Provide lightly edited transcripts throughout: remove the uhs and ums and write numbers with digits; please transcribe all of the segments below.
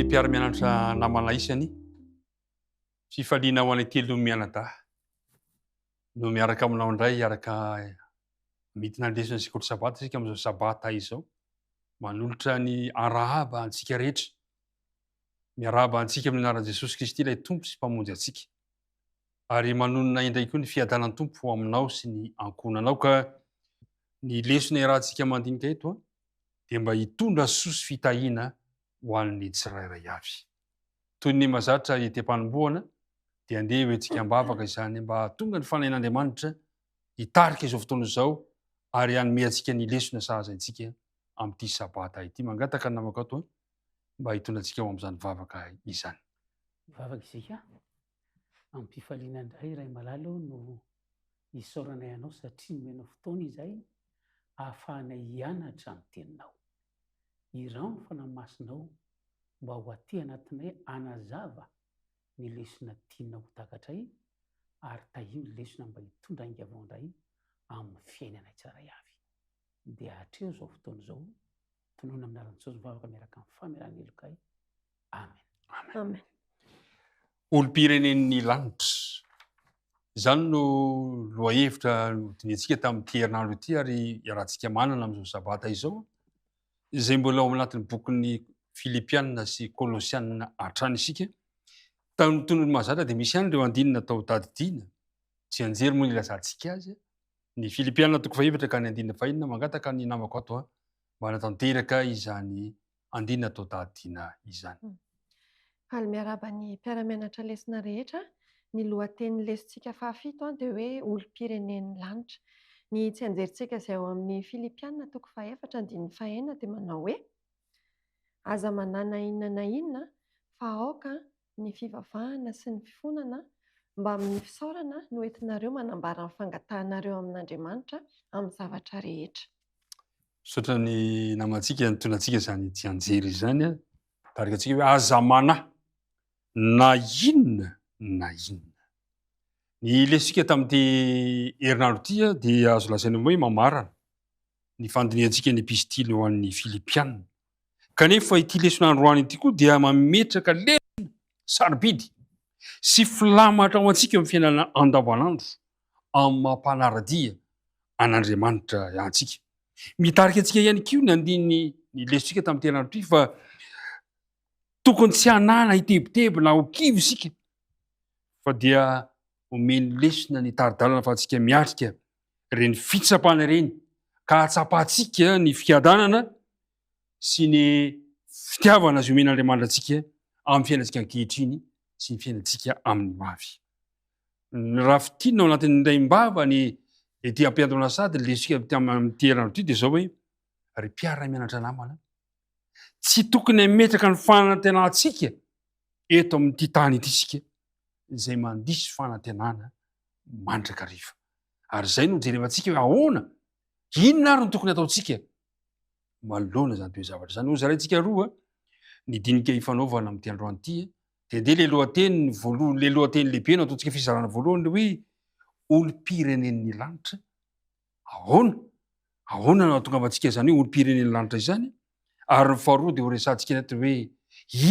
mpiara-mianatra namana isany. Fifaliana ho an'ny telo mianadahy no miaraka aminao indray hiaraka midina ny leson'ny sekoly sabata isika amin'izao sabata izao. Manolotra ny arahaba antsika rehetra. Miarahaba antsika amin'ny anaran'i Jesosy Kristy ilay Tompo sy Mpamonjy antsika. Ary manonona indray koa ny fiadanan'ny Tompo ho aminao sy ny ankohonanao ka ny lesona iarahantsika mandinika eto dia mba hitondra soa sy fitahiana ho an'ny tsirairay avy. Toy ny mazatra ety am-panombohana dia andeha ho entsika am-bavaka izany mba hahatonga ny Fanahin'Andriamanitra hitarika izao fotoana izao ary hanome antsika ny lesona sahaza antsika amin'ity Sabata ity. Mangataka ny namako ato mba hitondra antsika ho amin'izany vavaka izany. Mivavaka isika. Am-pifaliana indray Ray malala ô no isaoranay Anao satria nomenao fotoana izay ahafahanay hianatra ny Teninao. Iraho ny Fanahy Masinao mba ho aty anatinay hanazava ny lesona tianao ho takatray ary tahio ny lesona mba hitondra ainga vao indray amin'ny fiainanay tsirairay avy. Dia hatreo izao fotoana izao, tononina amin'ny anaran'i Jesosy mivavaka miaraka amin'ny famelana helokay. Amen. Amen. Olom-pirenen'ny lanitra. Izany no lohahevitra nodinihantsika tamin'ity herinandro ity ary iarahantsika manana amin'izao sabata izao, izay mbola ao anatin'ny bokin'ny Filipiana sy Kolosiana hatrany isika. Tamin'ny toy ny mahazatra dia misy ihany ireo andininy natao tadidiana, tsy anjery moa ny ilazantsika azy. Ny Filipiana toko fahefatra ka ny andininy fahenina, mangataka ny namako ato mba hanatanteraka izany andininy atao tadidiana izany. Faly miarahaba ny mpiara-mianatra lesona rehetra. Ny lohatenin'ny lesontsika fahafito dia hoe Olom-pirenen'ny lanitra. Ny tsianjerintsika izay ao amin'ny Filipiana toko fahefatra andininy fahenina dia manao hoe, Aza manahy na inona na inona fa aoka ny fivavahana sy ny fifonana mbamin'ny fisaorana no entinareo manambara ny fangatahanareo amin'Andriamanitra amin'ny zavatra rehetra. Misaotra ny namantsika nitondra antsika izany tsianjery izany. Mitarika antsika hoe aza manahy na inona na inona. Ny lesontsika tamin'ity herinandro ity dia azo lazaina hoe mamarana ny fandinihantsika ny epistily ho an'ny Filipiana. Kanefa ity lesona androany ity koa dia mametraka lesona sarobidy sy filamatra ho antsika amin'ny fiainana andavanandro amin'ny maha mpanara-dia an'Andriamanitra antsika. Mitarika antsika ihany koa ny andininy ny lesontsika tamin'ity herinandro ity fa tokony tsy hanana hitebiteby na ho kivy isika fa dia omeny lesona ny tari-dalana fa antsika miatrika ireny fitsapana ireny ka hahatsapantsika ny fiadanana sy ny fitiavana izay omen'Andriamanitra antsika amin'ny fiainantsika ankehitriny sy ny fiainantsika amin'ny hoavy. Ny raha fintinina ao anatin'ny raim-bava ny ety ampiantona sady ny lesika amin'ity herinandro ity dia izao hoe ry mpiara-mianatra namana, tsy tokony hametraka ny fanantenantsika eto amin'ity tany ity isika izay mandiso fanantenana mandrakariva. Ary izay no jerevantsika hoe ahoana, inona ary no tokony hataontsika manoloana izany toe-javatra izany. Hozaraintsika roa ny dinika ifanaovana amin'ity androany ity. Dia ndeha le lohateny voalohany, le lohateny lehibe no ataontsika fizarana voalohany le hoe olom-pirenen'ny lanitra. Ahoana? Ahoana no ahatongavantsika izany hoe olom-pirenen'ny lanitra izany? Ary ny faharoa dia horesahantsika anaty hoe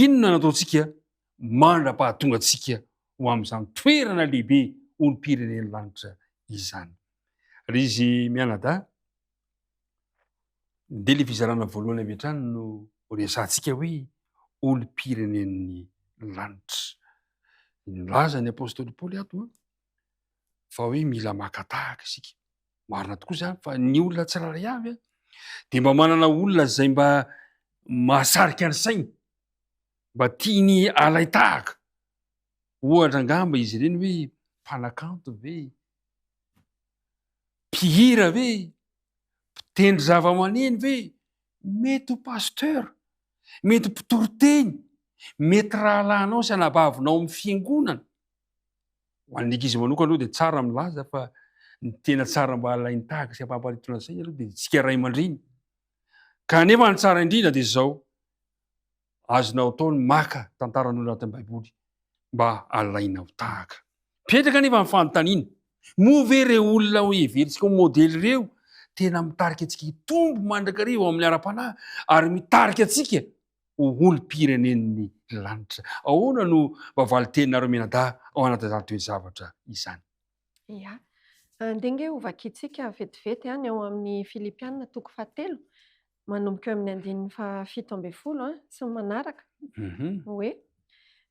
inona no ataontsika mandra-pahatonga antsika ho amin'izany toerana lehibe olom-pirenen'ny lanitra izany. Ry izy mianadahy, Dia ilay fizarana voalohany avy hatrany no resahantsika hoe olom-pirenen'ny lanitra. Nilaza ny apostoly Paoly ato fa hoe mila maka tahaka isika. Marina tokoa izany fa ny olona tsirairay avy dia mba manana olona izay mba mahasarika ny sainy, mba tiany alain-tahaka. Ohatra angamba izy ireny hoe mpanakanto ve, mpihira ve, mpitendry zavamaneno ve, mety ho pasteur, mety ho mpitoriteny, mety rahalahinao sy anabavinao amin'ny fiangonana. Ho an'ny ankizy manokana aloha dia tsara milaza fa ny tena tsara mba alain-tahaka sy ampahamparitona saina aloha dia isika ray aman-dreny. Kanefa ny tsara indrindra dia izao, Azonao atao ny maka tantaran'olona anatin'ny Baiboly mba alainao tahaka. Mipetraka anefa ny fanontaniana, moa ve ireo olona heverintsika ho modely ireo tena mitarika antsika hitombo mandrakariva ao amin'ny ara-panahy ary mitarika antsika? ho olom-pirenen'ny lanitra. Ahoana no mba valin-teninareo mianadahy ao anatin'izany toe-javatra izany? Ia. Andeha ange hovakintsika vetivety ny ao amin'ny Filipiana toko fahatelo, manomboka eo amin'ny andininy fahafito ambin'ny folo sy ny manaraka, hoe: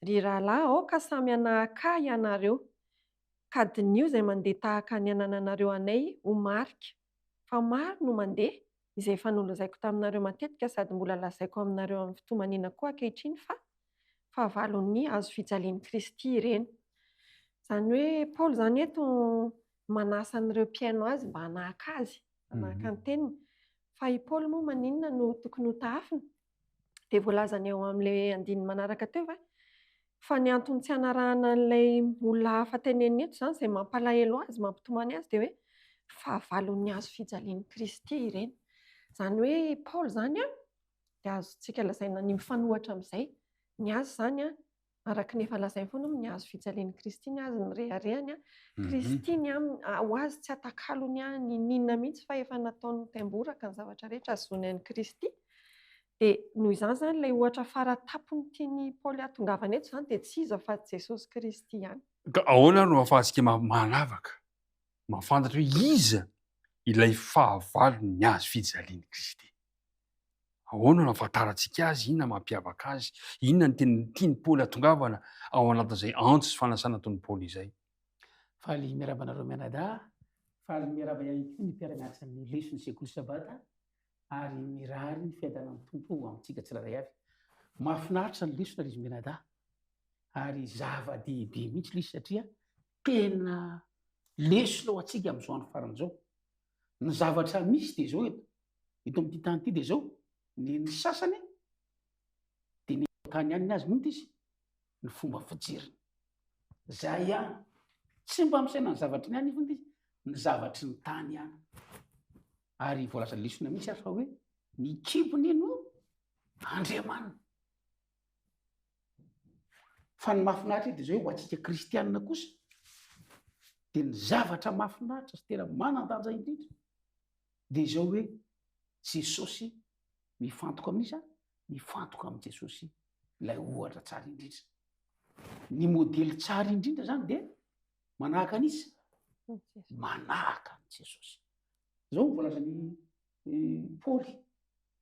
Ry rahalahy, aoka samy hanahaka ahy ianareo, ka diniho izay mandeha tahaka ny anananareo anay ho marika. Fa maro no mandeha, izay efa nolazaiko taminareo matetika sady mbola lazaiko aminareo amin'ny fitomaniana koa ankehitriny fa fahavalon'ny hazo fijalian'i Kristy ireny. Izany hoe Paoly izany eto manasa an'ireo mpihaino azy mba hanahaka azy, hanahaka ny teniny. Fa i Paoly moa maninona no tokony ho tahafina? Dia voalazany ao amin'ilay andininy manaraka teo va fa ny antony tsy hanarahana an'ilay olona hafa teneniny eto izany izay mampalahelo azy, mampitomany azy dia hoe fahavalon'ny hazo fijalian'i Kristy ireny. Izany hoe i Paoly izany an, dia azontsika lazaina ny mifanohitra amin'izay. Ny azy izany an, araka ny efa lazainy foana moa, ny hazo fijalian'i Kristy ny azy ny reharehany an. Kristy ny aminy, ho azy tsy atakalony an, n'inon'inona mihitsy fa efa nataony taimboraka ny zavatra rehetra ahazoany an'i Kristy. Dia noho izany izany ilay ohatra fara-tampony tian'i Paoly hahatongavana eto izany dia tsy iza fa Jesosy Kristy ihany. Ka ahoana ary no ahafahantsika manavaka, mahafantatra hoe iza ilay fahavalon'ny hazo fijalian'i Kristy? Ahoana no ahafantarantsika azy? Inona mampiavaka azy? Inona no tena tian'i Paoly hatongavana ao anatin'izay antso sy fanasana ataon'i Paoly izay? Faly miarahaba anareo mianadahy. Faly miarahaba ihany koa ny mpiara-miasa amin'ny leson'ny sekoly sabata ary mirary ny fiadanan'ny Tompo ho amintsika tsirairay avy. Mahafinaritra ny lesona ry izy mianadahy ary zava-dehibe mihitsy ilay izy satria tena lesona ho antsika amin'izao andro farany izao. Ny zavatra misy dia izao eto, eto amin'ity tany ity dia izao, ny ny sasany dia ny tany ihany ny azy mihitsy izy, ny fomba fijeriny. Zay ihany. Tsy mba misaina ny zavatry ny any izy, ny zavatry ny tany ihany. Ary voalazan'ny lesona mihitsy ary fa hoe ny kibony no Andriamaniny. Fa ny mahafinaritra dia izao hoe ho antsika kristianina kosa dia ny zavatra mahafinaritra sy tena manan-danja indrindra dia izao hoe Jesosy mifantoka amin'iza? Mifantoka amin'i Jesosy ilay ohatra tsara indrindra. Ny modely tsara indrindra izany dia manahaka an'iza? Manahaka an'i Jesosy. Izao no voalazan'i Paoly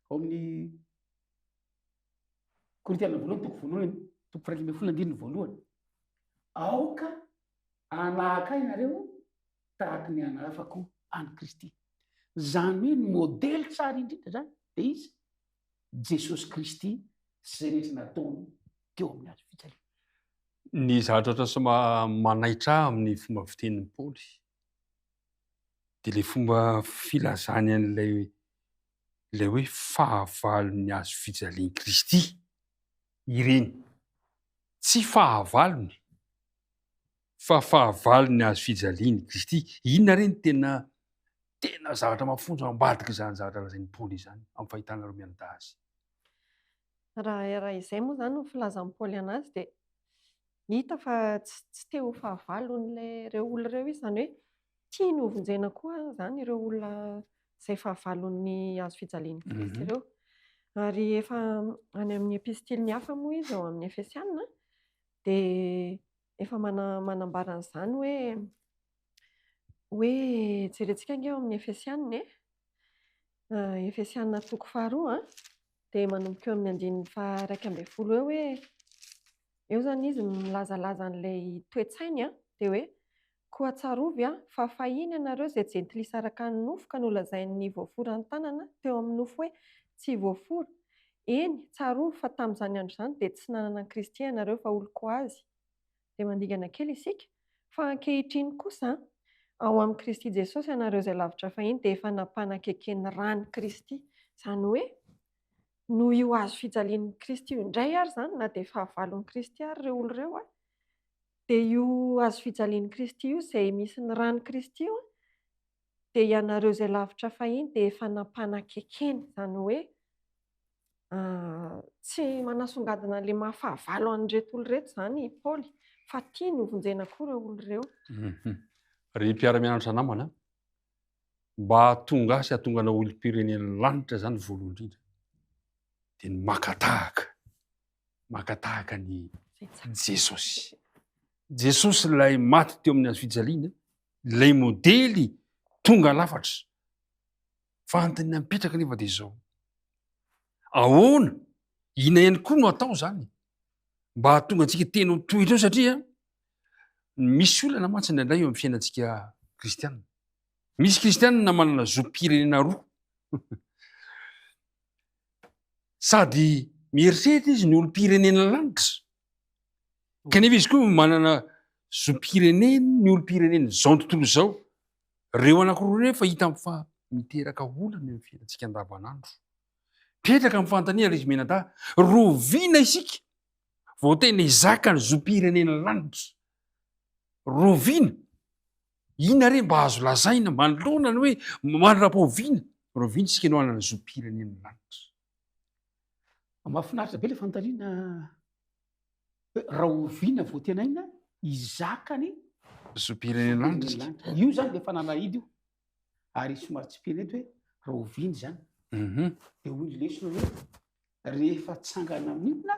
ao amin'ny Korintiana voalohany toko voalohany toko faha-iraika ambin'ny folo andininy voalohany. Aoka hanahaka ahy ianareo tahaka ny hanahafako an'i Kristy. Izany hoe ny modely tsara indrindra izany dia iza? Jesosy Kristy sy izay rehetra nataony teo amin'ny hazo fijaliana. Ny zavatra ohatran'ny somary manaitra ahy amin'ny fomba fitenin'i Paoly dia ilay fomba filazany an'ilay ilay hoe fahavalon'ny hazo fijalian'i Kristy ireny. Tsy fahavalony fa fahavalon'ny hazo fijalian'i Kristy. Inona re ny tena tena zavatra mafonja ao ambadik'izany zavatra lazain'i Paoly izany amin'ny fahitanareo mianadahy azy? Raha raha izay moa izany no filazan'i Paoly anazy dia hita fa tsy tsy te ho fahavalon'ilay ireo olona ireo izy, izany hoe tiany hovonjena koa izany ireo olona izay fahavalon'ny hazo fijalian'i Kristy ireo. Ary efa any amin'ny epistiliny hafa moa izy ao amin'ny Efesiana dia efa manambara an'izany hoe hoe jerentsika ange ao amin'ny Efesiana e. Efesiana toko faharoa dia manomboka eo amin'ny andininy faha-11 eo hoe eo izany izy milazalaza an'ilay toe-tsainy dia hoe koa tsarovy fa fahiny ianareo izay jentilisa araka ny nofo ka nolazain'ny voafora ny tanana teo amin'ny nofo hoe tsy voafora. Eny, tsarovy fa tamin'izany andro izany dia tsy nanana an'i Kristy ianareo fa olon-ko azy. Dia mandingana kely isika fa ankehitriny kosa ao amin'i Kristy Jesosy ianareo izay lavitra fahiny dia efa nampanakeken'ny ran'i Kristy. Izany hoe noho io hazo fijalian'i Kristy io indray ary izany na dia fahavalon'i Kristy ary ireo olona ireo dia io hazo fijalian'i Kristy io izay misy ny ran'i Kristy io dia ianareo izay lavitra fahiny dia efa nampanakekeny. Izany hoe tsy manasongadina an'ilay maha fahavalo an'ireto olona ireto izany i Paoly fa tiany hovonjena koa ireo olona ireo. Ry mpiara-mianatra namana, mba hahatonga ahy sy hahatonga anao olom-pirenen'ny lanitra izany voalohany indrindra dia ny maka tahaka. Maka tahaka an'i Jesosy. Jesosy ilay maty teo amin'ny hazo fijaliana, ilay modely tonga lafatra. Fa antony mipetraka nefa dia izao. Ahoana? Inona ihany koa no atao izany mba hahatonga antsika tena ho toy ireo satria misy olana mantsy indraindray eo amin'ny fiainantsika kristianina. Misy kristianina manana zom-pirenena roa. Sady mieritreritra izy ny olom-pirenena lanitra. Kanefa izy koa manana zom-pirenena ny olom-pirenena izao tontolo izao. Ireo anankiroa ireo efa hita fa miteraka olana eo amin'ny fiainantsika andavanandro. Mipetraka amin'ny fanontaniana ry izy mianadahy, roviana isika vao tena hizaka ny zom-pirenena lanitra? Roviana? Inona re mba azo lazaina manoloana ny hoe mandra-pahoviana? Roviana isika no hanana zom-pirenena lanitra? Mahafinaritra be ilay fanontaniana hoe rahoviana vao tena inona hizaka ny zom-pirenena lanitra isika. Io izany dia efa nanarahidy io ary somary tsipihina eto hoe rahoviana izany. Mhm. Dia hoy ny lesona hoe rehefa tsangana amin'inona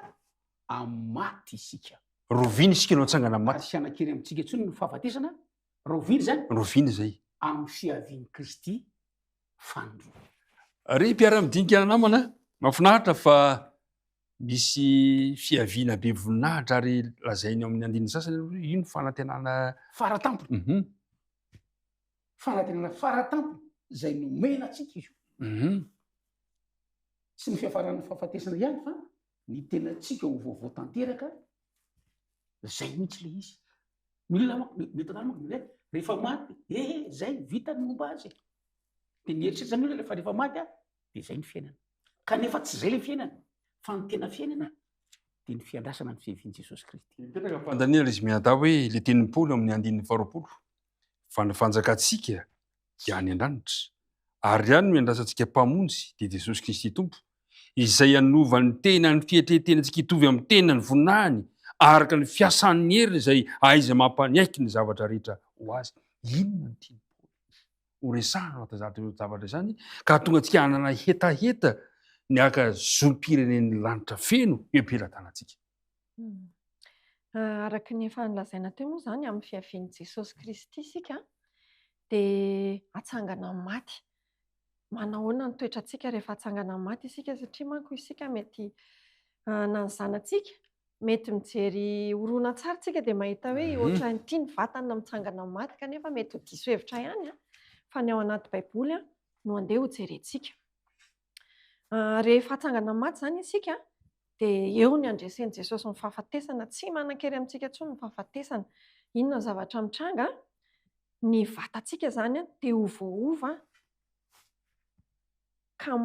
amin'ny maty isika. Roviana isika no hatsangana amin'ny maty. Ary tsy hanan-kery amintsika intsony ny fahafatesana. Rahoviana izany? Roviana izay. Amin'ny fiavian'i Kristy fanindroany. Ry mpiara-midinika namana, mahafinaritra fa misy fiaviana be voninahitra ary lazainy ao amin'ny andininy sasany hoe io no fanantenana Faratampony. Mhm. Fanantenana faratampony izay nomena antsika izy io. Mhm. Tsy ny fiafaran'ny fahafatesana ihany fa ny tenantsika ho vaovao tanteraka, zay mihitsy le izy. Ny olona manko, ny tantara manko dia hoe rehefa maty, eh zay, vita ny momba azy. Dia mieritreritra ny olona fa rehefa maty aho, dia zay ny fiainana. Kanefa tsy zay le fiainana, fa ny tena fiainana dia ny fiandrasana ny fiavian'i Jesosy Kristy. Mipetraka ny fanontaniana ry izy mianadahy hoe le tenin'i Paoly ao amin'ny andininy faharoapolo, fa ny fanjakantsika dia any an-danitra, ary any no iandrasantsika Mpamonjy, dia Jesosy Kristy Tompo, izay hanova ny tenan'ny fietren-tenantsika hitovy amin'ny tenan'ny voninahiny, araka ny fiasan'ny heriny izay ahaiza-mampaniaiky ny zavatra rehetra ho azy. Inona no tian'i Paoly horesahina ao anatin'izany zavatra izany, ka hahatonga antsika hanana hetaheta ny haka zom-pirenen'ny lanitra feno eo am-pelatanantsika? Araka ny efa nolazaina teo moa izany, amin'ny fiavian'i Jesosy Kristy isika dia hatsangana amin'ny maty. Manahoana ny toetrantsika rehefa hatsangana amin'ny maty isika? Satria manko isika mety na ny zanatsika mety mijery horonantsary tsika dia mahita hoe ohatran'ity ny vatana mitsangana amin'ny maty kanefa mety ho diso hevitra ihany fa ny ao anaty Baiboly no andeha hojerentsika. Rehefa hatsangana amin'ny maty izany isika dia eo ny handresen'i Jesosy ny fahafatesana, tsy manan-kery amintsika intsony ny fahafatesana. Inona ny zavatra mitranga? Ny vatantsika izany dia ho voaova ka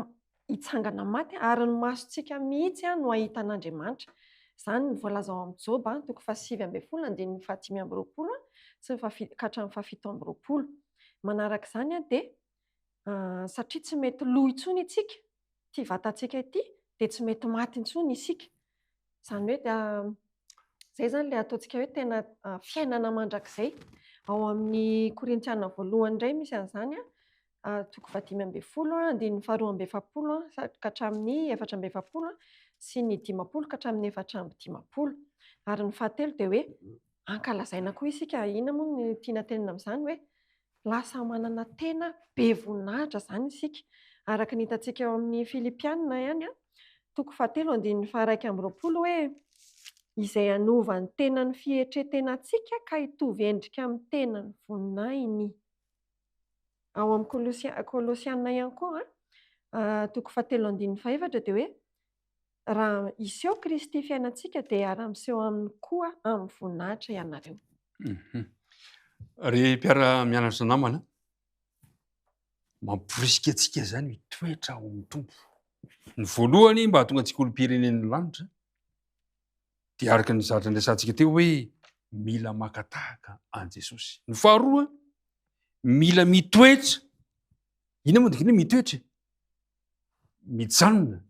hitsangana maty ary ny masontsika mihitsy no hahita an'Andriamanitra. Izany no voalaza ao amin'ny Joba toko fahasivy ambin'ny folo andininy fahadimy amby roapolo sy ny fahafi- ka hatramin'ny fahafito amby roapolo. Manaraka izany dia satria tsy mety lo intsony isika, ity vatantsika ity dia tsy mety maty intsony isika. Izany hoe izay izany ilay ataontsika hoe tena fiainana mandrakizay. Ao amin'ny Korintiana voalohany indray misy an'izany, toko fahadimy ambin'ny folo, andininy faharoa amby efapolo ka hatramin'ny 44 sy ny 50 ka hatramin'ny 54. Ary ny fahatelo dia hoe ankalazaina koa isika. Inona moa no tiana tenenina amin'izany hoe lasa manana tena be voninahitra izany isika. Araka ny hitantsika ao amin'ny Filipiana ihany, toko fahatelo andininy faha-21 hoe izay hanova ny tenan'ny fietren-tenantsika ka hitovy endrika amin'ny tenan'ny voninahiny. Ao amin'ny Kolosia- Kolosiana ihany koa, toko fahatelo andininy fahefatra dia hoe raha hiseho Kristy fiainantsika dia hiara-miseho aminy koa amin'ny voninahitra ianareo. Mhm. Ry mpiara-mianatra namana, mamporisika antsika izany hitoetra ao amin'ny Tompo. Ny voalohany mba hahatonga antsika olom-pirenen'ny lanitra dia araka ny zavatra niresahantsika teo hoe mila maka tahaka an'i Jesosy. Ny faharoa, mila mitoetra. Inona moa dikany hoe mitoetra? Mijanona,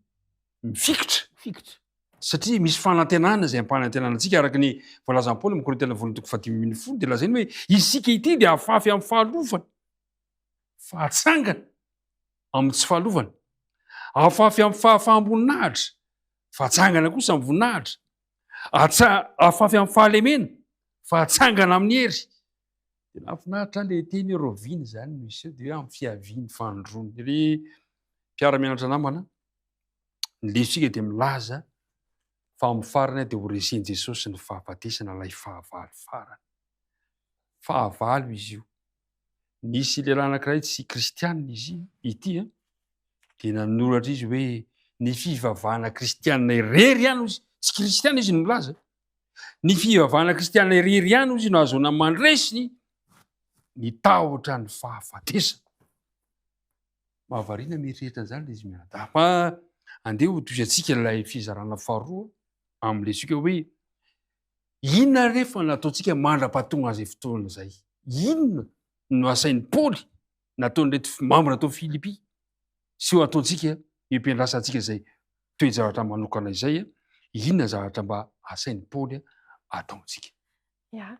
mifikitra. Mifikitra. Satria misy fanantenana izay ampanantenana antsika araka ny voalazan'i Paoly amin'ny Korintiana voalohany toko fahadimy ambin'ny folo dia lazainy hoe isika ity dia afafy amin'ny fahalovana fa atsangana amin'ny tsy fahalovana, afafy amin'ny fahafaham-boninahitra. Fa atsangana kosa amin'ny voninahitra. Atsa, afafy amin'ny fahalemena, fa atsangana amin'ny hery. Dia nahafinaritra ahy ilay teny hoe raoviana izany no hiseho, dia hoe amin'ny fiavian'ny fanindroany. Ry mpiara-mianatra namana, ny lesontsika dia milaza fa amin'ny farany dia ho resen'i Jesosy ny fahafatesana, ilay fahavalo farany. Fahavalo izy io. Nisy lehilahy anankiray tsy kristianina izy ity an, dia nanoratra izy hoe ny fivavahana kristianina irery ihany hozy, tsy kristianina izy no milaza, ny fivavahana kristianina irery ihany hozy no ahazoana mandresy ny tahotra ny fahafatesana. Mahavariana mieritreritra an'izany ilay izy mianadahy. Fa andeha hotohizantsika ilay fizarana faharoa amin'ilay isika hoe Inona ary nefa no ataontsika mandra-pahatonga an'izay fotoana izay? Inona no asain'i Paoly nataon'ireto mambra tao Filipy sy ho ataontsika eo am-piandrasantsika izay toe-javatra manokana izay? Inona zavatra mba asain'i Paoly ataontsika? Ya.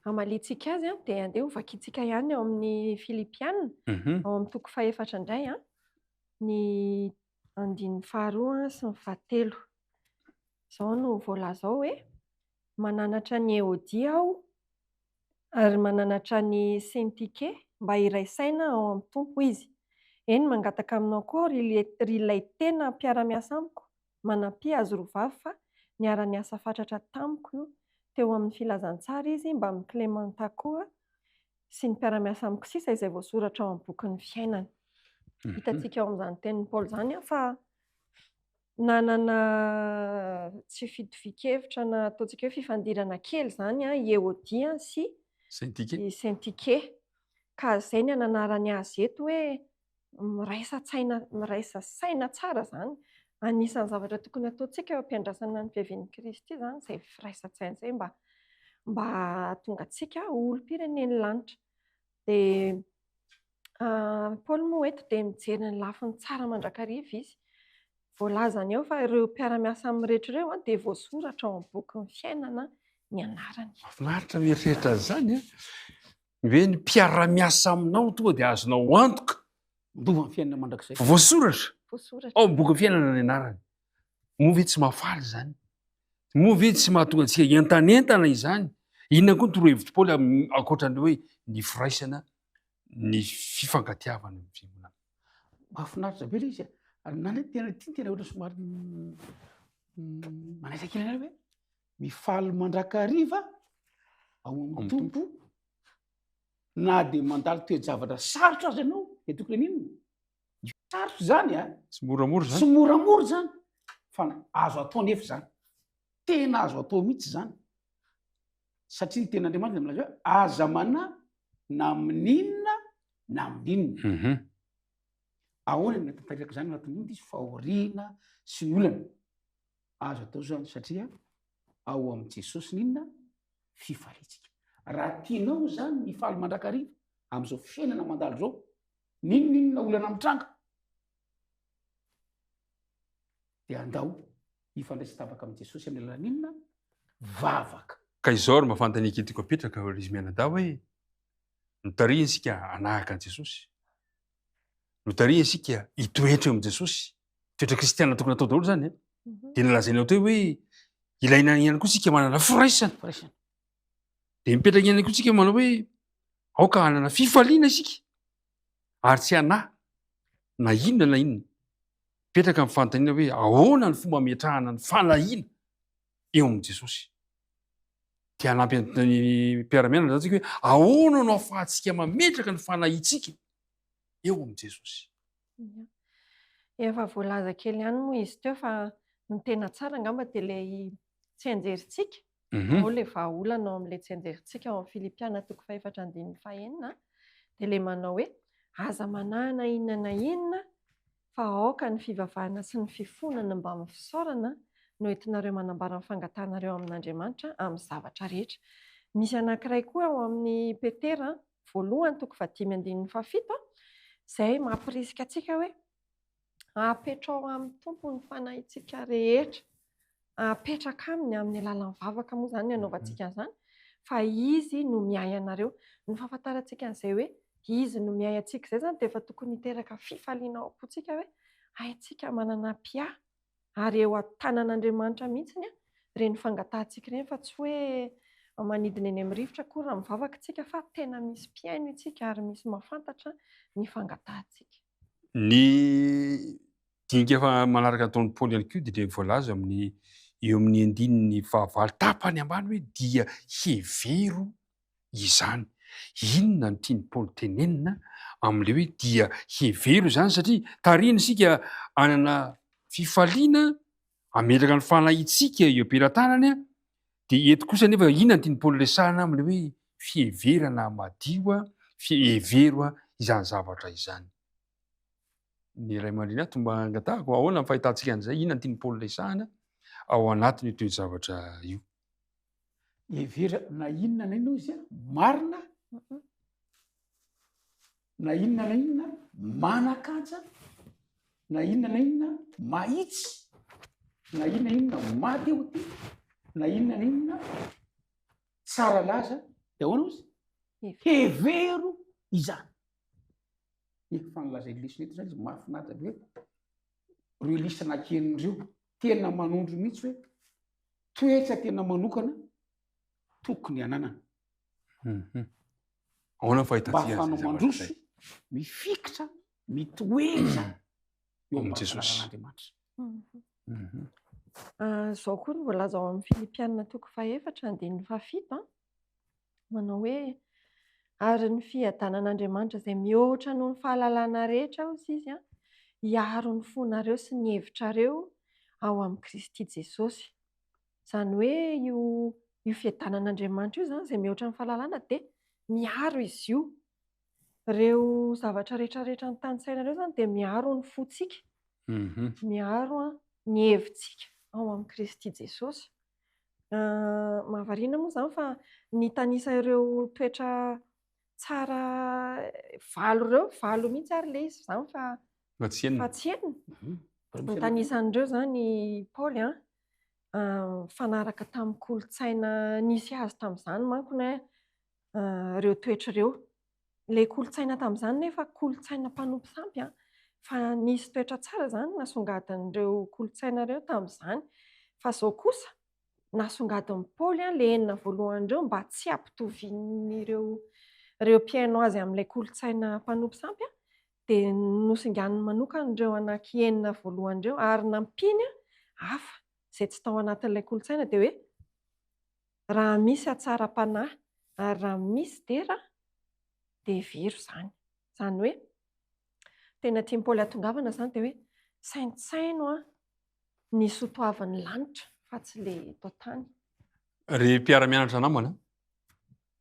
Hamaliantsika azy dia andeha hovakintsika ihany ao amin'ny Filipiana, ao amin'ny toko fahefatra indray, ny andininy faharoa sy ny fahatelo. Izao no voalaza ao hoe, Mananatra an'i Eodia aho ary mananatra an'i Syntike mba hiray saina ao amin'ny Tompo izy. Eny, mangataka aminao koa aho, ry ilay tena mpiara-miasa amiko, manampia azy roa vavy fa niara-niasa fatratra tamiko teo amin'ny filazantsara izy mbamin'i Klemanta koa sy ny mpiara-miasa amiko sisa izay voasoratra ao amin'ny bokin'ny fiainana. Hitantsika ao amin'izany tenin'i Paoly izany fa nanana tsy fitovian-kevitra na ataontsika hoe fifandirana kely izany i Eodia sy i Syntike. Ka izay ny ananarany azy eto hoe miraisa tsaina, miraisa saina tsara izany. Anisan'ny zavatra tokony hataontsika eo am-piandrasana ny fiavian'i Kristy izany izay firaisan-tsaina izay mba mba hahatonga antsika ho olom-pirenen'ny lanitra. Dia Paoly moa eto dia mijery ny lafiny tsara mandrakariva izy. Voalazany eo fa ireo mpiara-miasa aminy rehetra ireo dia voasoratra ao amin'ny bokin'ny fiainana ny anarany. Mahafinaritra mieritreritra an'izany an! Ny hoe ny mpiara-miasa aminao tonga dia azonao antoka. Mandova ny fiainana mandrakizay. Fa voasoratra ao amin'ny bokin'ny fiainana ny anarany. Moa ve tsy mahafaly izany? Moa ve tsy mahatonga antsika hientanentana izany? Inona koa ny torohevitr'i Paoly ankoatra ny hoe ny firaisana, ny fifankatiavana eo amin'ny fiangonana? Mahafinaritra be ilay izy a. Na ilay tena ity tena ohatra somary manaitra kely anay hoe mifaly mandrakariva ao amin'ny Tompo na dia mandalo toe-javatra sarotra aza ianao dia tokony haninona? Sarotra izany a. Tsy moramora izany. Tsy moramora izany fa azo atao nefa izany. Tena azo atao mihitsy izany. Satria ny tenin'Andriamanitra dia milaza hoe aza manahy na amin'inona na amin'inona. Mhm. Ahoana no tanteraka izany anatin'ny inona izy fahoriana sy ny olana. Azo atao izany satria ao amin'i Jesosy ny inona? Fifaliantsika. Raha tianao izany ny hifaly mandrakariva amin'izao fiainana mandalo izao, n'inon'inona olana mitranga, dia andao hifandray sy tapaka amin'i Jesosy amin'ny alalan'ny inona? Vavaka. Ka izao ary mba fanontaniako tiako apetraka ry izy mianadahy hoe, notarihina isika hanahaka an'i Jesosy, notarihina isika hitoetra eo amin'i Jesosy, toetra kristiana tokony atao daholo izany e. Mhm. Dia nolazainao teo hoe ilaina ihany koa isika manana firaisana. Firaisana. Dia mipetraka ihany koa isika manao hoe aoka hanana fifaliana isika ary tsy hanahy na inona na inona. Mipetraka ny fanontaniana hoe ahoana ny fomba ametrahana ny fanahiana eo amin'i Jesosy. Dia hanampy ny mpiara-mianatra izany tsika hoe ahoana no ahafahantsika mametraka ny fanahiantsika eo amin'i Jesosy. Efa voalaza kely ihany moa izy teo fa ny tena tsara angamba dia ilay tsianjerintsika. Ao ilay vahaolana ao amin'ilay tsianjerintsika ao amin'ny Filipiana toko fahefatra andininy fahenina dia ilay manao hoe aza manahy na inona na inona fa aoka ny fivavahana sy ny fifonana mbamin'ny fisaorana no entinareo manambara ny fangatahanareo amin'Andriamanitra amin'ny zavatra rehetra. Misy anankiray koa ao amin'ny Petera voalohany toko fahadimy andininy fahafito izay mampirisika antsika hoe apetrao amin'ny Tompo ny fanahintsika rehetra. Apetraka aminy amin'ny alalan'ny vavaka moa izany ny anaovantsika an'izany fa izy no miahy anareo. Ny fahafantarantsika an'izay hoe izy no miahy antsika izay izany dia efa tokony hiteraka fifaliana ao am-pontsika hoe haintsika manana mpiahy. Ary eo an-tanan'Andriamanitra mihitsy ireny fangatahantsika ireny fa tsy hoe manidina eny amin'ny rivotra akory raha mivavaka isika fa tena misy mpihaino isika ary misy mahafantatra ny fangatahantsika. Ny dinika efa manaraka ataon'i Paoly ihany koa dia ilay voalaza amin'ny eo amin'ny andininy fahavalo tapany ambany hoe dia hevero izany. Inona no tian'i Paoly tenenina amin'ilay hoe dia hevero izany satria tarihina isika hanana fifaliana, hametraka ny fanahintsika eo am-pelatanany, dia eto kosa nefa inona no tian'i Paoly resahina amin'ilay hoe fiheverana madio, fihevero izany zavatra izany. Ny ray aman-dreny ato mba angatahako ahoana ny fahitantsika an'izay, inona no tian'i Paoly resahina ao anatin'io toe-javatra io. Hevera na inona na inona izy marina, na inona na inona manan-kaja, na inona na inona mahitsy, na inona na inona mahatehotia, na inona na inona tsara laza, dia ahoana ozy? Hevero izany. Efa nilazain'i lesona eto izany izy, mahafinaritra be hoe ireo lista anankienina ireo, tena manondro mihitsy hoe toetra tena manokana tokony hananana. Mhm. Ahoana ny fahitantsika Mba ahafahanao mandroso, mifikitra, mitoetra eo amin'i Jesosy. Andriamanitra. Mhm. Mhm. Ah, Izao koa no voalaza ao amin'ny Filipianina toko fahefatra andininy fahafito an. Manao hoe ary ny fiadanan'Andriamanitra izay mihoatra noho ny fahalalana rehetra hoy izy an, hiaro ny fonareo sy ny hevitrareo ao amin'i Kristy Jesosy. Izany hoe io io fiadanan'Andriamanitra io izany izay mihoatra ny fahalalana dia miaro izy io. Ireo zavatra rehetrarehetra notanisaina ireo izany dia miaro ny fontsika, miaro ny hevitsika ao amin'i Kristy Jesosy. Mahavariana moa izany fa nitanisa ireo toetra tsara valo ireo, valo mihitsy ary ilay izy izany fa Fa tsy enina. Fa tsy enina. Nitanisa an'ireo izany i Paoly an, nifanaraka tamin'ny kolontsaina nisy azy tamin'izany manko ny ireo toetra ireo. Ilay kolontsaina tamin'izany nefa kolontsaina mpanompo sampy an, fa nisy toetra tsara izany nasongadin'ireo kolontsaina ireo tamin'izany. Fa izao kosa, nasongadin'i Paoly ilay enina voalohany ireo mba tsy hampitovian'ireo ireo mpihaino azy amin'ilay kolontsaina mpanompo sampy dia nosinganiny manokana ireo anaky enina voalohany ireo ary nampiany hafa izay tsy tao anatin'ilay kolontsaina dia hoe raha misy hatsaram-panahy ary raha misy dera dia hevero izany. Izany hoe tena tian'i Paoly hatongavana izany dia hoe saintsaino ny soatoavin'ny lanitra fa tsy ilay eto an-tany. Ry mpiara-mianatra namana,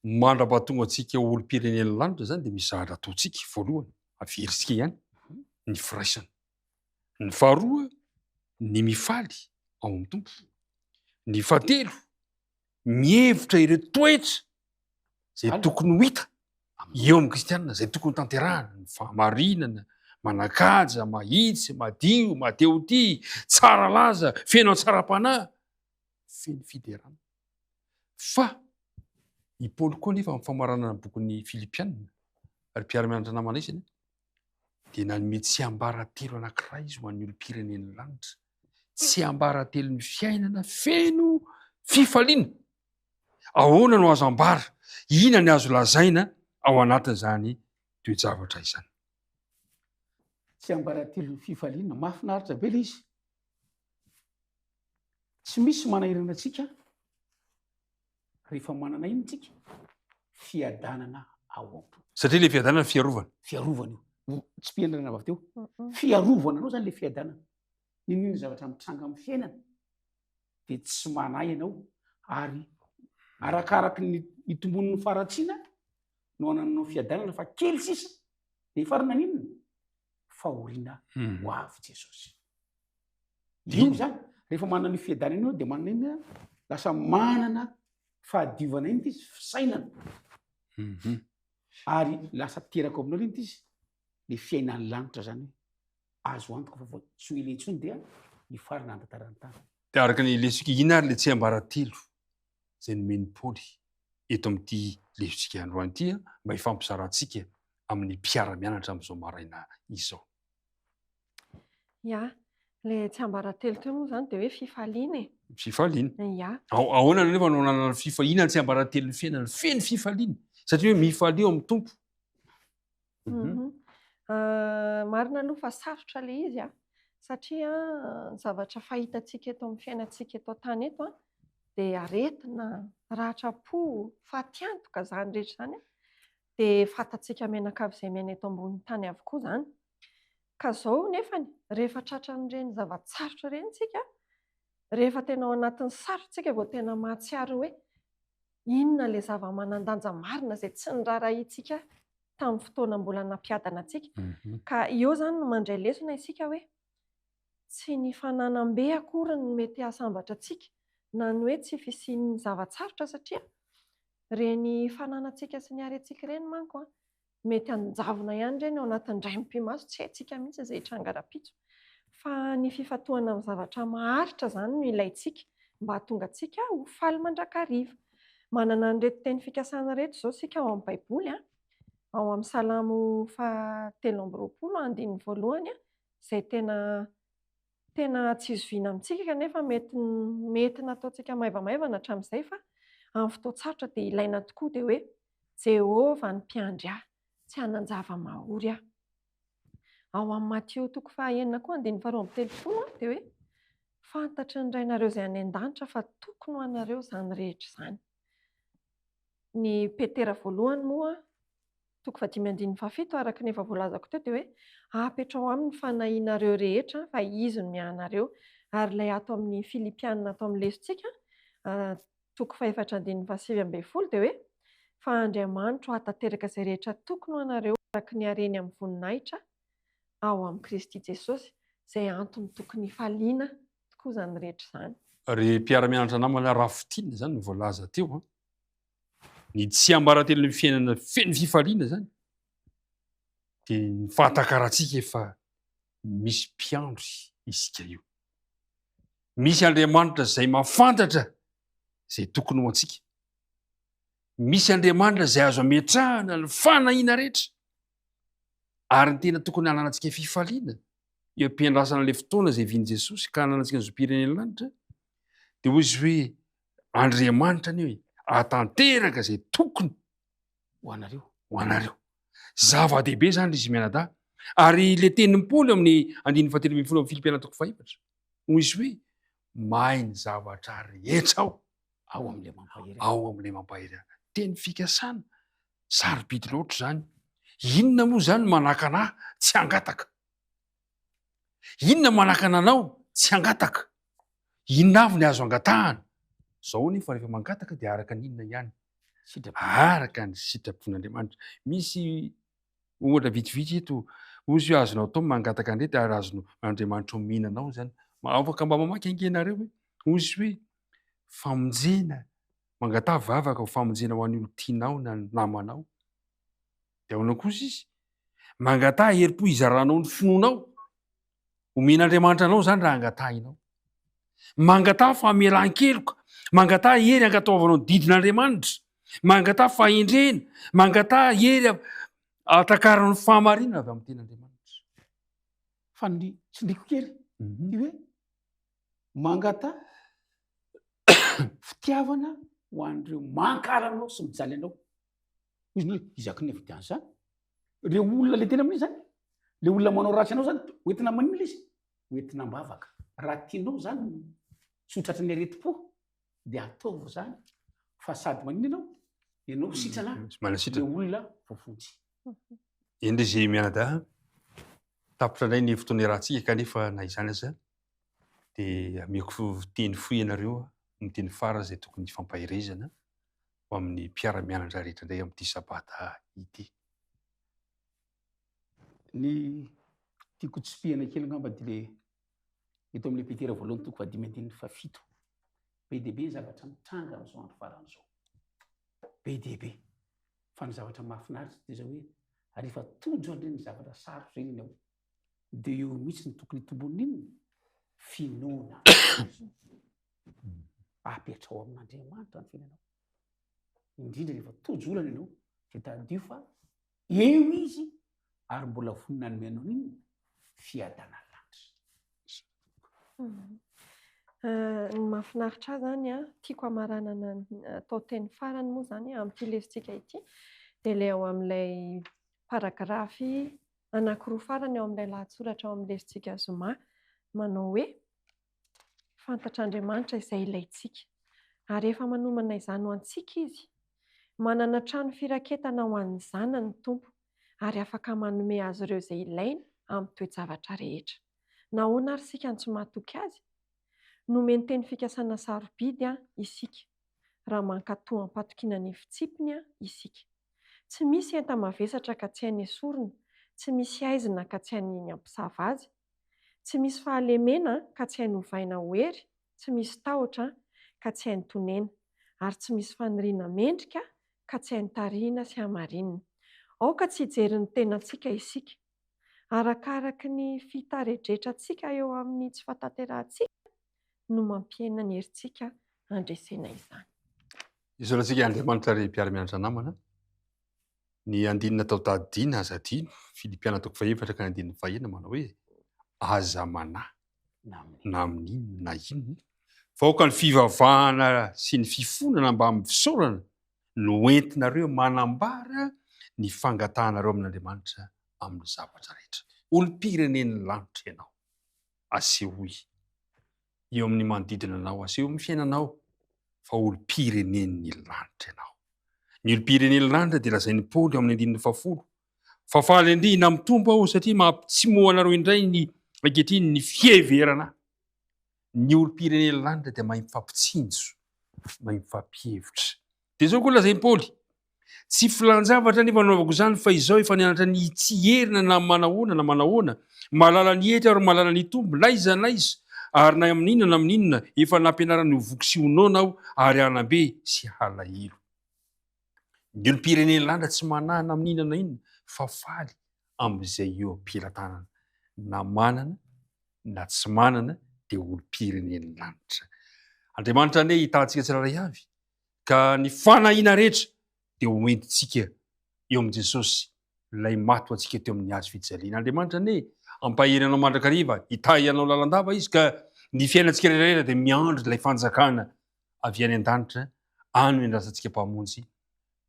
mandra-pahatonga antsika ho olom-pirenen'ny lanitra izany dia misy zavatra ataontsika. Voalohany, averintsika ihany ny firaisana. Ny faharoa, ny mifaly ao amin'ny Tompo. Ny fahatelo, mihevitra ireo toetra izay tokony ho hita eo amin'ny kristianina, izay tokony tanterahana, ny fahamarinana, manan-kaja, mahitsy, madio, mahatehotia, tsara laza, feno hatsaram-panahy, feno fiderana. Fa i Paoly koa anefa amin'ny famaranana ny bokin'ny Filipianina, ry mpiara-mianatra namana isany, dia nanome tsiambaratelo anankiray izy ho an'ny olom-pirenen'ny lanitra. Tsiambaratelon'ny fiainana feno fifaliana. Ahoana no azo ambara? Inona ny azo lazaina ao anatin'izany toe-javatra izany? Tsiambaratelon'ny fifaliana, mahafinaritra be ilay izy. Tsy misy manahirana antsika rehefa manana inona tsika? Fiadanana ao am-po. Satria ilay fiadanana fiarovana. Fiarovana io. Tsy mpiandrana avy teo. Fiarovana anao zany ilay fiadanana. N'inon'inona zavatra mitranga amin'ny fiainana dia tsy manahy ianao ary arakaraky ny itombon'ny faharatsiana no anananao fiadanana fa kely sisa dia hifarana n'inona? Fahoriana ho avy Jesosy. Io zany, rehefa manana io fiadanana io dia manana inona? Lasa manana fahadiovana inona izy? Fisainana. Mhm. Ary lasa teraka ao aminao inona izy? Le fiainan'ny lanitra zany hoe azo antoka fa vao tsy ho ela intsony dia hifarana ny tantaran'ny tany. Dia araka ny lesoka inona ary le tsiambaratelo izay nomen'i Paoly eto amin'ity lesontsika androany ity mba hifampizarantsika amin'ny mpiara-mianatra amin'izao maraina izao. Ya. Ilay tsiambaratelo teo moa izany dia hoe fifaliana e. Fifaliana. Ia. Ahoana anefa no ananana fifaliana ny tsiambaratelon'ny fiainana feno fifaliana? Satria hoe mifalia ao amin'ny Tompo. Mhm. Marina aloha fa sarotra ilay izy an, satria ny zavatra fahitantsika eto amin'ny fiainantsika eto an-tany eto an, dia aretina, ratram-po, fatiantoka, izany rehetra izany an, dia fantatsika mianakavy izay miaina eto ambonin'ny tany avokoa izany. Ka izao nefany, rehefa tratran'ireny zava-tsarotra ireny isika, rehefa tena ao anatin'ny sarotra isika vao tena mahatsiaro hoe inona ilay zava-manan-danja marina izay tsy niraharahiantsika tamin'ny fotoana mbola nampiadana antsika. Ka eo izany no mandray lesona isika hoe tsy ny fananam-be akory no mety hahasambatra antsika na ny hoe tsy fisian'ny zava-tsarotra satria ireny fananantsika sy ny harentsika ireny manko mety hanjavona ihany ireny ao anatin'ny indray mipi-maso, tsy haintsika mihitsy izay hitranga rahampitso. Fa ny fifantohana amin'ny zavatra maharitra izany no ilaintsika mba hahatonga antsika ho faly mandrakariva. Manana an'ireto teny fikasana ireto izao isika ao amin'ny Baiboly, ao amin'ny Salamo fahatelo amby 20 andininy voalohany, izay tena tena tsy zoviana amintsika kanefa mety mety nataontsika maivamaivana hatramin'izay fa amin'ny fotoan-tsarotra dia ilaina tokoa dia hoe Jehovah ny mpiandry ahy, tsy hanan-java-mahory aho. Ao amin'ny Matio toko faha-enina koa andininy faharoa amby telopolo dia hoe fantatry ny Rainareo izay any an-danitra fa tokony ho anareo izany rehetra izany. Ny Petera voalohany moa toko fahadimy andininy fahafito araka ny efa voalazako teo dia hoe apetrao aminy ny fanahianareo rehetra fa izy no miahy anareo. Ary ilay ato amin'ny Filipiana ato amin'ny lesontsika toko fahefatra andininy fahasivy ambin'ny folo dia hoe fa Andriamanitro hahatanteraka izay rehetra tokony ho anareo araka ny hareny amin'ny voninahitra ao amin'i Kristy Jesosy, izay antony tokony hifaliana tokoa izany rehetra izany. Ry mpiara-mianatra namana, raha fintinina izany no voalaza teo an, ny tsiambaratelon'ny fiainana feno fifaliana izany dia ny fahatakarantsika efa misy mpiandry isika io. Misy Andriamanitra izay mahafantatra izay tokony ho antsika. Misy Andriamanitra izay azo ametrahana ny fanahiana rehetra. Ary ny tena tokony hananantsika fifaliana eo am-piandrasana ilay fotoana izay vian'i Jesosy ka hananantsika ny zom-pirenen'ny lanitra dia hoy izy hoe Andriamanitra anie hoe atanteraka izay tokony ho anareo. Ho anareo. Zava-dehibe izany ry izy mianadahy. Ary ilay tenin'i Paoly amin'ny andininy fahatelo ambin'ny folo amin'ny Filipiana toko fahefatra, hoy izy hoe mahay ny zavatra rehetra aho Ao amin'ilay mampahery ahy. Ao amin'ilay mampahery ahy. Teny fikasana, sarobidy loatra izany. Inona moa izany no manakana ahy tsy hangataka? Inona manakana anao tsy hangataka? Inona avy ny azo angatahana? Zao anefa rehefa mangataka dia araka ny inona ihany? Araka ny sitrapon'Andriamanitra. Misy ohatra vitsivitsy eto, ozy hoe azonao atao mangataka an'ireto ary azonao Andriamanitra omena anao izany. Afaka mba mamaky ange ianareo hoe, ozy hoe famonjena, mangataha vavaka ho famonjena ho an'ny olon-tianao na ny namanao. Dia ahoana kosa izy? Mangataha herim-po hizaranao ny finoanao. Omen'Andriamanitra anao izany raha angatahinao. Mangataha famelan-keloka, mangataha hery ankatoavanao ny didin'Andriamanitra, mangataha fahendrena, mangataha hery ahatakaranao ny fahamarinana avy amin'ny tenin'Andriamanitra. Fa ny tsindriko kely, ty hoe mangataha fitiavana ho an'ireo mankahala anao sy mijaly anao. Izy ny hoe iza koa ny havidy an'izany? Ireo olona le tena amin'iny zany, le olona manao ratsy anao zany, hoentina maninona ilay izy? Hoentina am-bavaka. Raha tianao zany tsy ho tratran'ny aretim-po dia ataovy zany fa sady maninona ianao? Ianao sitrana, Manasitrana. le olona voavonjy. Eny ry ze mianadahy, tapitra indray ny fotoana iarahantsika kanefa na izany aza dia ameko teny fohy ianareo, ny teny farany izay tokony hifampaherezana. ho amin'ny mpiara-mianatra rehetra indray amin'ity sabata ity. Ny tiako tsipihana kely angamba dia le eto amin'ilay Petera voalohany toko fahadimy andininy fahafito. Be dia be ny zavatra mitranga amin'izao andro farany izao. Be dia be. Fa ny zavatra mahafinaritra dia izao hoe rehefa tojo an'ireny zavatra sarotra ireny ianao dia eo mihitsy no tokony hitomboan'ny inona? Finoana. Apetrao amin'Andriamanitra ny fiainanao. Indrindra rehefa tojo olana ianao, dia tadidio fa eo Izy ary mbola vonona hanome anao inona? Fiadanan'ny lanitra. Ny mahafinaritra ahy izany an, tiako hamaranana atao teny farany moa izany amin'ity lesontsika ity, dia ilay ao amin'ilay paragrafy anankiroa farany ao amin'ilay lahatsoratra ao amin'ny lesontsika zoma, manao hoe, Fantatr'Andriamanitra izay ilaintsika, ary efa manomana izany ho antsika Izy. Manana trano firaketana ho an'ny zanany ny Tompo, ary afaka manome azy ireo izay ilainy amin'ny toe-javatra rehetra. Nahoana àry isika no tsy mahatoky Azy? Nomeny teny fikasana sarobidy isika, raha mankatò am-patokiana ny fitsipiny isika. Tsy misy enta-mavesatra ka tsy hainy esorina, tsy misy haizina ka tsy hainy ny hampisava azy, tsy misy fahalemena ka tsy hainy ovaina ho hery, tsy misy tahotra ka tsy hainy tonena, ary tsy misy faniriana mendrika ka tsy hainy tarihina sy hamarinina. Aoka tsy hijery ny tenantsika isika. Arakaraky ny fitaredretrantsika eo amin'ny tsy fahatanterahantsika no mampihena ny herintsika handresena izany. Isaorantsika Andriamanitra ry mpiara-mianatra namana. Ny andininy natao tadidiana aza adino, Filipiana toko fahefatra ka ny andininy fahenina manao hoe, Aza manahy na amin'inona na inona, fa aoka ny fivavahana sy ny fifonana mbamin'ny fisaorana no entinareo manambara ny fangatahanareo amin'Andriamanitra amin'ny zavatra rehetra. Olom-pirenen'ny lanitra ianao. Asehoy eo amin'ny manodidina anao, asehoy amin'ny fiainanao fa olom-pirenen'ny lanitra ianao. Ny olom-pirenen'ny lanitra dia lazain'i Paoly ao amin'ny andininy fahafolo fa faly indrindra amin'ny Tompo aho satria mampitsimoha anareo indray ny ankehitriny ny fiheverana ahy. Ny olom-pirenen'ny lanitra dia mahay mifampitsinjo, mahay mifampihevitra. Dia izao koa lazain'i Paoly, Tsy filan-javatra anefa no anaovako izany fa izao efa nianatra ny tsy hierina na manahoana na manahoana, mahalala ny hetra ary mahalala ny tombo n'aiza n'aiza ary na amin'inona na amin'inona, efa nampianarany ho voky sy ho noana aho ary hanam-be sy halahelo. Ny olom-pirenena lanja tsy manahy na amin'inona na inona fa faly amin'izay eo am-pelatanana, na manana na tsy manana dia olom-pirenen'ny lanitra. Andriamanitra anie hitahantsika tsirairay avy Ka ny fanahiana rehetra dia ho entintsika eo amin'i Jesosy, ilay maty ho antsika teo amin'ny hazo fijaliana. Andriamanitra anie hampahery anao mandrakariva, hitahy anao lalandava Izy, ka ny fiainantsika rehetra dia miandry ilay fanjakana avy any an-danitra, any no iandrasantsika Mpamonjy,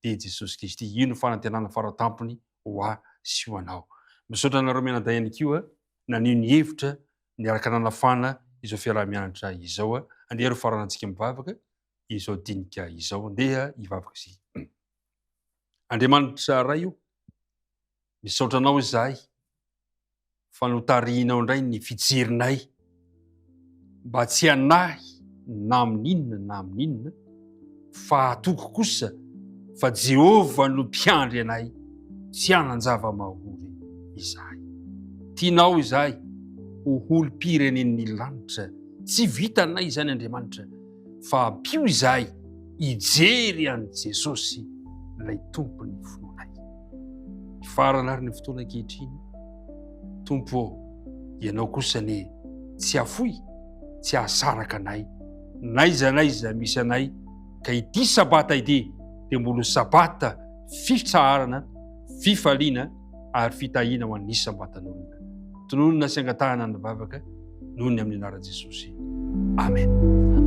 dia Jesosy Kristy. Io no fanantenana faratampony ho ahy sy ho anao. Misaotra anareo mianadahy ihany koa naneho ny hevitra niaraka nanafana izao fiaraha-mianatra izao. Andeha ary ho faranantsika mivavaka. izao dinika izao. Ndeha hivavaka isika. Andriamanitra Ray o, misaotra Anao izahay fa notarihinao indray ny fijerinay mba tsy hanahy na amin'inona na amin'inona fa hatoky kosa fa Jehovah no mpiandry anay, tsy hanan-java-mahory izahay. Tianao izahay ho olom-pirenen'ny lanitra. Tsy vitanay izany Andriamanitra. fa ampio izahay hijery an'i Jesosy ilay Tompon'ny finoanay. Hifarana ary ny fotoana ankehitriny. Tompo ô, Ianao kosa anie tsy hafoy, tsy hahasaraka anay, n'aiza n'aiza misy anay, ka ity Sabata ity dia mbola ho Sabata fitsaharana, fifaliana ary fitahiana ho an'ny isam-batan'olona. Tononina sy angatahana ny vavaka noho ny amin'ny anaran'i Jesosy. Amen.